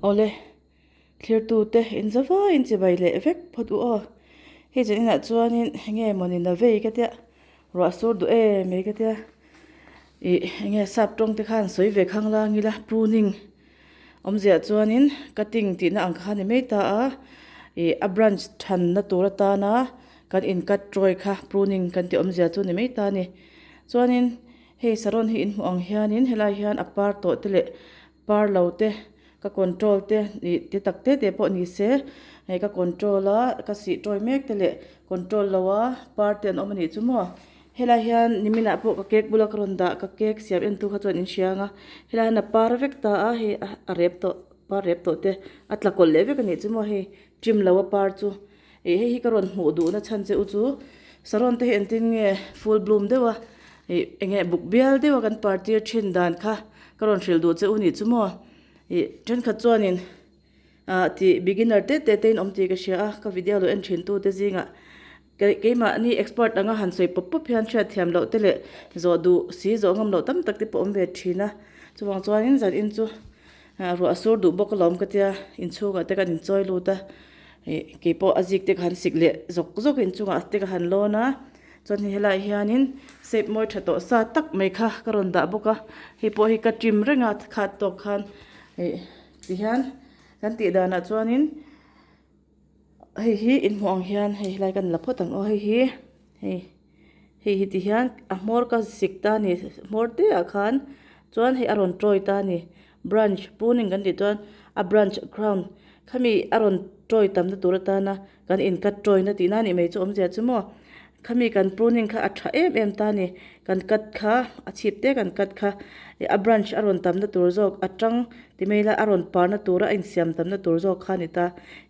Awle, thlirtute inzavaiin chibai leh vek phawt u aw. Hei zan inah chuanin enge mawni na vei ka tia, ruah sur duh em mai ka tia. Ih enge sap tawng te khan sawi ve khang lang ila pruning awmziah chuanin cutting tihna ang kha a ni mai ta a. Ih a branch thanna tur atana kan in cut tawi kha pruning kan tih awmzia chu a ni mai ta a ni. Chuanin hei saron hi inhmuh ang hianin helai hian a par tawh te leh par lo te ka control te ih ti tak te te pawh ni se hei ka control a ka sih tawi mek te leh control lo a par te an awm a nih chu maw helai hian nimin ah pawh ka cake bula ka rawn dah ka cake siam en tu kha chuan in hria ang a helai hian a par vek ta a hei a rep tawh par rep tawh te a tla kawlh leh vek a nih chu maw hei trim lo a par chu Ih hei hi ka rawn hmuh duhna chhan che u chu saron te hi engtin nge full bloom deuh a ih eng nge buk bial deuh a kan par tir thin dan kha ka rawn hrilh duh che u nih chu maw ih thenkhat chuanin ah tih beginner te te te in awm tih ka hria a ka video lo en thin tu te zingah keimahni expert anga han sawi pawp pawp hian hriat thiam loh te leh zawh duh si zawh ngam loh tam tak te pawh awm ve thin a chuvang chuanin zan in chu ah ruah sur duh bawk alawm ka tia inchhungah te kan inchawi lut a. Ih keipawh a zik te ka han sik leh zawk zawk inchungah te ka han lawn a chuan hei helaiah hianin shape mawi tha tawh sa tak mai kha ka rawn dah bawk a hei pawh hi ka trim reng a khat tawk khan ih tihian kan tih danah chuanin hei hi inhmuh ang hian hei helai kan la phawt ang aw hei hi hei. Hei hi ti hian a hmawr ka sik ta a ni hmawr te ah khan chuan hei a rawn tawi ta a ni branch pruning kan tih chuan a branch crown khami a rawn tawi tamna tur atana kan in cut tawina tihna a nih mai chu awmzia chu maw khami kan pruning kha a tha em em ta a ni kan cut kha a chhip te kan cut kha ih a branch a rawn tamna tur zawk a tang ti mai ila a rawn parna tura a insiam tamna tur zawk kha a ni ta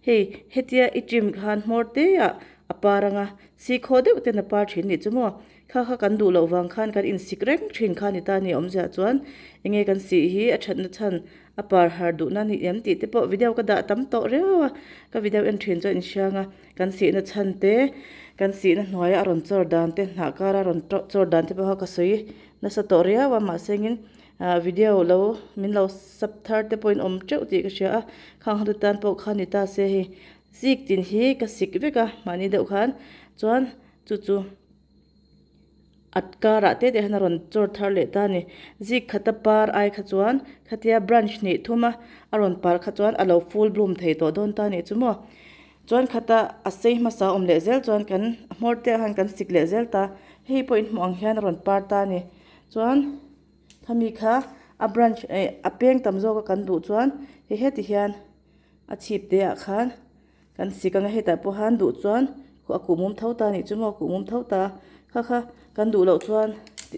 hei hetia i trim khan hmawr te ah a par anga. Sikhaw deuh ten a par thin nih chu maw? Kha kha kan duh loh vang khan kan insik reng thin kha ni ta ni awmzia chuan enge kan sih hi a thatna chhan a par har duhna ni em tih te pawh video ka dah tam tawh riau a, ka video en thin chuan inhriang a, kan sihna chhan te kan sihna hnuaia a rawn chawr dan te hnah kara rawn chawr dan te pawh kha ka sawi nasa tawh riau a mahse engin ah video lo min lo sub thar te pawhin awm teuh tih ka hria a, khang ho tan pawh kha ni ta se hei. Zik tin hi ka sik vek a mahni deuh khan chuan chu chu a karah te te hian a rawn chawr thar leh ta a ni zik khata par ai kha chuan khatia branch hnih thum a a rawn par kha chuan a lo full bloom thei tawh dawn ta a nih chu maw chuan khata a sei hmasa awm leh zel chuan kan a hmawr te ah khan kan sik leh zel ta hei pawh in hmuh ang hian a rawn par ta a ni chuan khami kha a branch eh a peng tam zawk a kan duh chuan hei heti hian. A chhip te ah khan kan sik anga hetah pawh han duh chuan a kuh mum tho ta anih chu maw a kuh mum tho ta kha kha kan duh loh chuan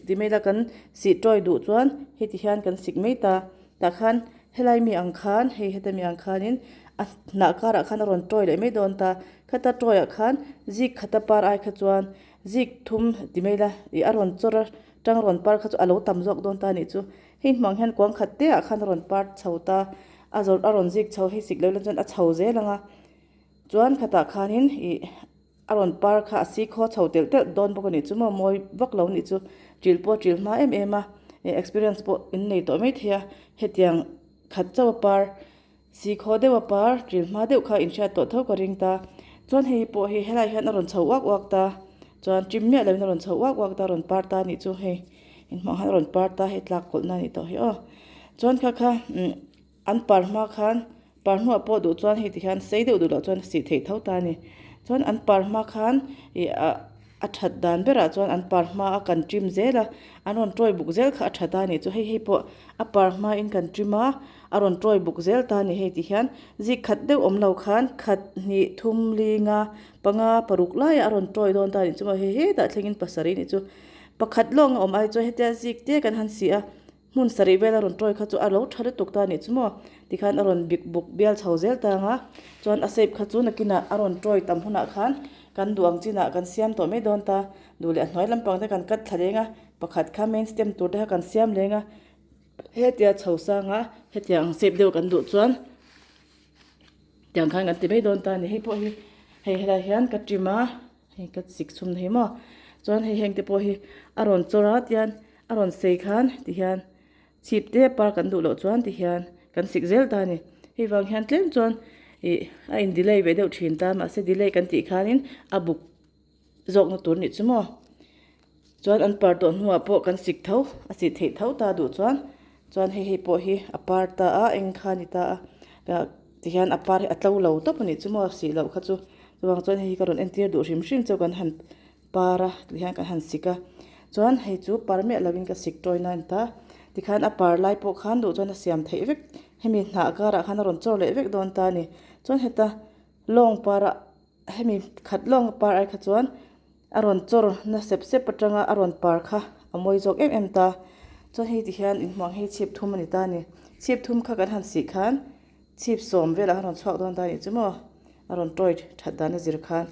ti mai ila kan sih tawi duh chuan heti hian kan sik mai ta tah khan helai mi ang khan hei heta mi ang khanin a hnah karah khan a rawn tawi leh mai dawn ta khata tawi ah khan zik khata par ai kha chuan zik thum ti mai ila ih a rawn chawr a tang rawn par kha chu a lo tam zawk dawn ta anih chu hei hmuh ang hian kuang khat te ah khan a rawn par chho ta. A zawrh a rawn zik chho hei sik loh chuan a chho zel ang a chuan khatah khanin ih a rawn par kha a sikhaw chho telh telh dawn bawk a nih chu maw mawi vak lo nih chu ṭil pawh a ṭil hma em em a ih experience pawh in nei tawh maithei a hetiang khat chauh a par sikhaw deuh a par ṭil hma deuh kha inhriat tawh tho ka ring ta chuan hei pawh hi helai hian a rawn chho uak uak ta chuan ṭim miah loin a rawn chho uak uak ta a rawn par ta a nih chu hei. Inhmuh ang hian a rawn par ta hei tlak kawlhna a nih tawh hi aw chuan kha kha umm an par hma khan par hnuah pawh duh chuan hei ti hian sei deuh duh loh chuan a sih theih tho ta a ni chuan an par hma khan ih ah a that dan berah chuan an par hma a kan trim zel a an rawn tawi buk zel kha a tha ta a ni chu hei hei pawh a par hma in kan trim a a rawn tawi buk zel ta a ni hei ti hian zik khat deuh awm lo khan khat hnih thum linga panga paruk laiah a rawn tawi dawn ta a ni chu maw hei hetah thlengin pasarih a nih chu. Pakhat lawng a awm ai chuan hetia zik te kan han si a, hmun sarih vel a rawn tawi kha chu a lo tha lutuk ta a nih chu maw tikhan a rawn bik buk bial chho zel ta ang a, chuan a shape kha chu nakinah a rawn tawi tam hunah khan kan duh ang chinah kan siam tawh mai dawn ta, duh leh a hnuai lampang te kan cut thla leng a, pakhat kha main stem tur te kha kan siam leng a, hetia chho sang a hetiang ang shape deuh kan duh chuan tiang khan kan ti mai dawn ta a ni, hei pawh hi hei helai hian ka trim a. Hei ka sik chhum thei maw chuan hei heng te pawh hi a rawn chawr a tian a rawn sei khan ti hian chhip te par kan duh loh chuan ti hian kan sik zel ta a ni. Hei vang hian tlem chuan ih a in delay ve deuh thin ta mahse delay kan tih khanin a buk zawkna tur nih chu maw. Chuan an par tawh hnuah pawh kan sik tho a sih theih tho ta duh chuan chuan hei hei pawh hi a par ta a eng kha a ni ta a tihian a par hi a tlo lo tawp a nih chu maw sih loh kha chu chuvang chuan hei hi ka rawn entir duh hrim hrim chu kan han par a tihian kan han sik a chuan hei chu par miah lovin ka sik tawina a ni ta tikhan a par lai pawh khan duh chuan a siam theih vek hemi hnah karah khan a rawn chawr leh vek dawn ta a ni chuan heta lawng parah hemi khat lawng par ai kha chuan a rawn chawr na sep sep atanga a rawn par kha a mawi zawk em em ta chuan hei ti hian inhmuh ang hi chhip thum a ni ta a ni chhip thum kha kan han sih khan chhip sawm velah khan a rawn chhuak dawn ta a nih chu maw a rawn tawi that dan a zir khan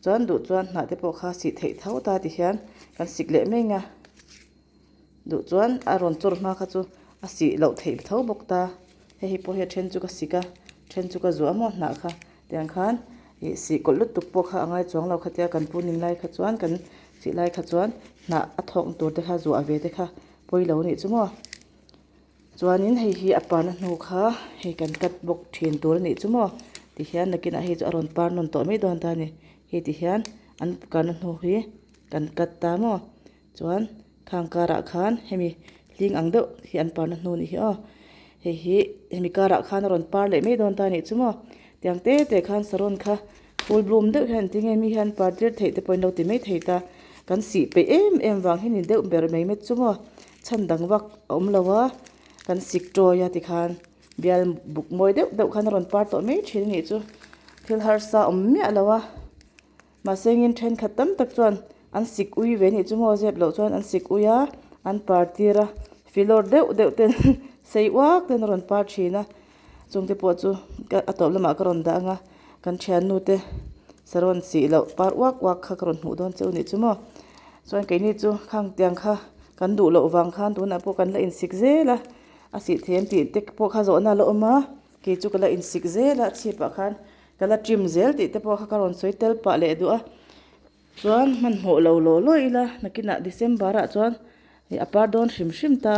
chuan duh chuan hnah te pawh kha sih theih tho ta ti hian kan sik leh mai ang a duh chuan a rawn chawr hma kha chu a sih loh theih tho bawk ta hei hi pawh hi a then chu ka sik a then chu ka zuah maw hnah kha. Tiang khan ih sih kawlh lutuk pawh kha a ngai chuang lo khatia kan pu ning lai kha chuan kan sih lai kha chuan hnah a thawk tur te kha zuah ve te kha pawi lo nih chu maw. Chuanin hei hi a parna hnu kha hei kan cut bawk thin tur a nih chu maw tihian nakinah hei chu a rawn par nawn tawh mai dawn ta a ni. Hei tihian an karna hnu hi kan cut ta maw chuan khang karah khan hemi hling ang deuh hi an parna hnu nih hi aw hei hi hemi karah khan a rawn par leh mai dawn ta nih chu maw tiang te te khan saron kha full bloom deuh hian engtin nge mi hian par tir theih te pawhin lo ti mai thei ta kan sih peih em em vang hi ni deuh ber mai mai chu maw chhan dang vak a awm lo a kan sik tawi a tikhan bial buk mawi deuh deuh khan a rawn par tawh mai thin a nih chu thil harsa awm miah lo a. Mahse engin thenkhat tam tak chuan an sik ui ve nih chu maw zep loh chuan an sik ui a, an par tir a, filawr deuh deuh ten sei uak ten a rawn par thin a, chungte pawh chu ka a tawp lamah ka rawn dah ang a, kan thiannu te sarawn sih loh par uak uak kha ka rawn hmuh dawn cheu nih chu maw. Chuan keini chu khang tiang kha kan duh loh vang khan tunah pawh kan la insik zel a, a sih thei an tih te pawh kha zawhna a la awm a, kei chu ka la insik zel a chhipah khan. Ka la trim zel tih te pawh kha ka rawn sawi tel pah leh duh a, chuan hmanhmawh lo law law ila nakinah December ah chuan ih a par dawn hrim hrim ta,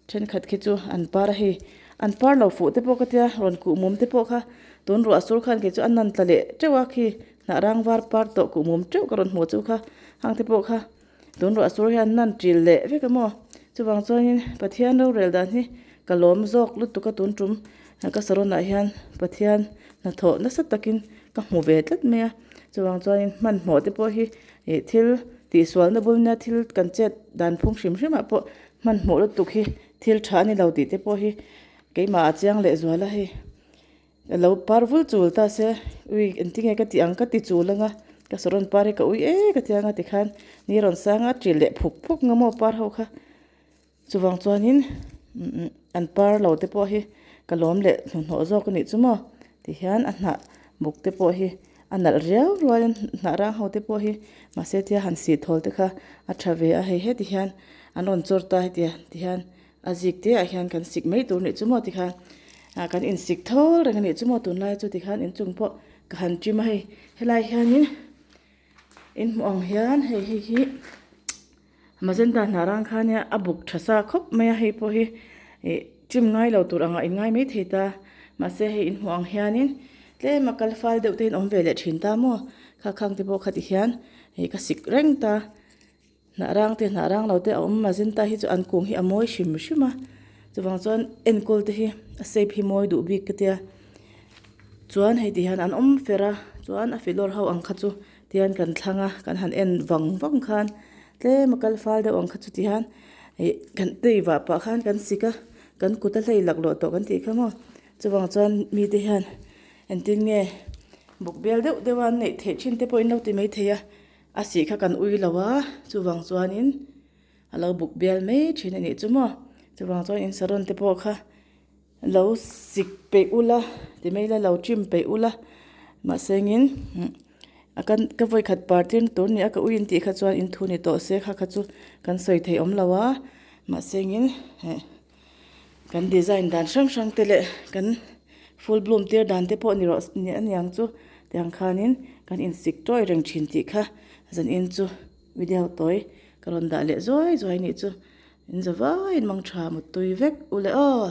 thenkhat khi chu an par a hei an par lo fuh te pawh ka tia rawn kuh mum te pawh kha tun ruah sur khan kei chu a nan tla leh teuh a khi hnah rang var par tawh kuh mum teuh ka rawn hmuh chu kha hang te pawh kha tun ruah sur hian nan ṭil leh vek a maw chuvang chuanin Pathian rorel dan hi ka lawm zawk lutuk a tun tum ka saron ah hian Pathian hnathawh nasa takin ka hmu ve tlat mai a chuvang chuanin hmanhmawh te pawh hi ih thil tihsualna bul nia thil kan chet dan phung hrim hrim ah pawh hmanhmawh lutuk hi thil tha a ni lo tih te pawh hi keimah ah chiang leh zual a hei. Ka lo par vul chul ta se, ui engtinge ka tih ang ka ti chul anga, ka saron par hi ka ui e ka ti anga tikhan ni rawn sang a ṭil leh phuk phuk nga maw par ho kha. Chuvang chuanin an par lo te pawh hi ka lawm leh hnuhnawh zawk a nih chu maw tihian a hnah buk te pawh hi a nalh riau rualin hnah rang ho te pawh hi mahse tia han sih thawl te kha a ṭha ve a, hei heti hian an rawn chawr ta hetiang tihian. A zik te ah hian kan sik mai tur nih chu maw tikhan ah kan insik thawl reng a nih chu maw tunlai chu tikhan inchung pawh ka han ṭim a hei helai hianin in hmuh ang hian hei hei hi magenta hnah rang kha nia a buk tha sa khawp mai a hei pawh hi ih ṭim ngai lo tur angah in ngai mai thei ta mahse hei in hmuh ang hianin tlem a kal fal deuh te in awm ve leh thin ta maw kha khang te pawh kha ti hian hei ka sik reng ta. Hnah rang te hnah rang lo te a awm magenta hi chu an kung hi a mawi hrim hrim a chuvang chuan enkawl te hi a shape hi mawi duh bik ka tia chuan hei ti hian an awm fer a chuan a filawr ho ang kha chu tihian kan thlang a kan han en vang vang khan tlem a kal fal deuh ang kha chu ti hian ih kan tei vah pah khan kan sik a kan kut a hlei laklawh tawh kan tih kha maw chuvang chuan mite hian engtin nge buk bial deuh deuh a an neih theih thin te pawh in lo ti maithei a. A sih kha kan ui lo a, chuvang chuanin a lo buk bial mai thin a nih chu maw. Chuvang chuan in saron te pawh kha lo sik peih ula ti mai ila lo trim peih ula mahse engin a kan ka vawikhat par tir na tur nia ka ui in tih kha chuan in thu ni tawh se kha kha chu kan sawi thei awm lo a mahse engin eh kan design dan hrang hrang te leh kan full bloom tir dan te pawh ni rawh a niang chu tiang khanin kan insik tawi reng thin tih kha zanin chu video tawi ka rawn dah leh zuai zuai nih chu in za vaiin mang tha muttui vek u le aw.